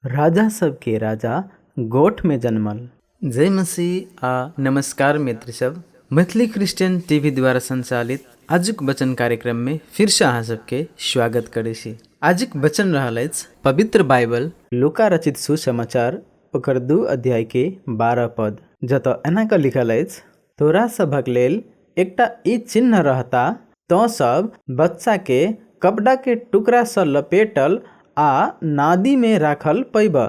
राजा सबके राजा गोठमे जन्मल। जय मसीह आ नमस्कार मित्र सब, मैथिली क्रिश्चियन टीवी द्वारा संचालित आजुक वचन कार्यक्रम में फिर से अहाँ सबके स्वागत करै छी। आजुक वचन रहल अछि पवित्र बाइबल लूका रचित सुसमाचार ओकर 2 अध्याय के 12 पद, जतऽ एना कऽ लिखल अछि, तोरा सभक लेल एकटा ई चिन्ह रहता, तोँ सब बच्चाके कपड़ाके टुकड़ासँ लपेटल आ नादिमे राखल पयबह।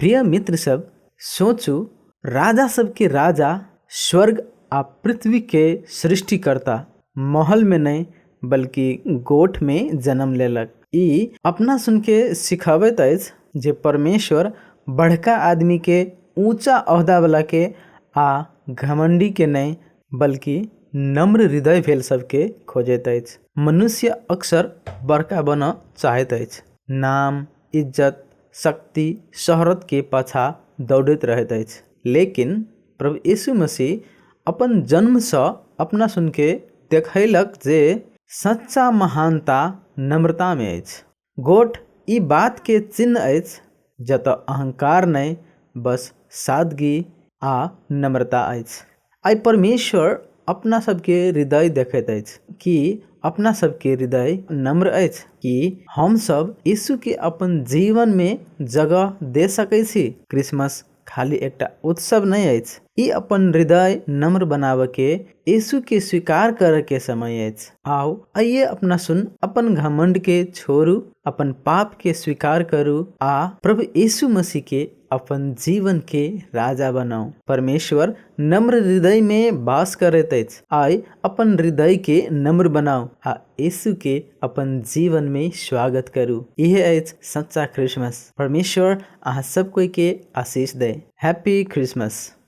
प्रिय मित्र सब, सोचू, राजा सबके राजा, स्वर्ग आ पृथ्वीके सृष्टिकर्ता महलमे नहि बल्कि गोठमे जन्म लेलक। ई अपना सुनके सिखबैत अछि जे परमेश्वर बड़का आदमीके, ऊँचा ओहदावलाके आ घमण्डीके नहि बल्कि नम्र हृदय भेल सबके खोजैत अछि। मनुष्य अक्सर बड़का बनऽ चाहैत अछि, नाम, इज्जत, शक्ति, शोहरतके पाछा दौड़ैत रहैत अछि, लेकिन प्रभु यीशु मसीह अपन जन्मसँ अपना सुनके देखैलक जे सच्चा महानता नम्रतामे अछि। गोठ ई बातके चिन्ह अछि जतऽ अहंकार नहि, बस सादगी आ नम्रता अछि। आइ परमेश्वर अपना सबके हृदय देखैत अछि कि अपना सबके हृदय नम्र अछि, कि हमसब यीशुके अपन जीवनमे जगह दे सकै छी। क्रिसमस खाली एकटा उत्सव नहि अछि, ई अपन हृदय नम्र बनाबऽके, यीशुके स्वीकार करऽके समय अछि। आउ आइए अपना सुन अपन घमण्डके छोड़ू, अपन पापके स्वीकार करू आ प्रभु यीशु मसीहके अपन जीवनके राजा बनाउ। परमेश्वर नम्र हृदयमे वास करैत अछि। आइ अपन हृदयके नम्र बनाउ आ यीशुके अपन जीवनमे स्वागत करू। इहे अछि सच्चा क्रिसमस। परमेश्वर अहाँ सब कोई के आशीष दे। Happy Christmas.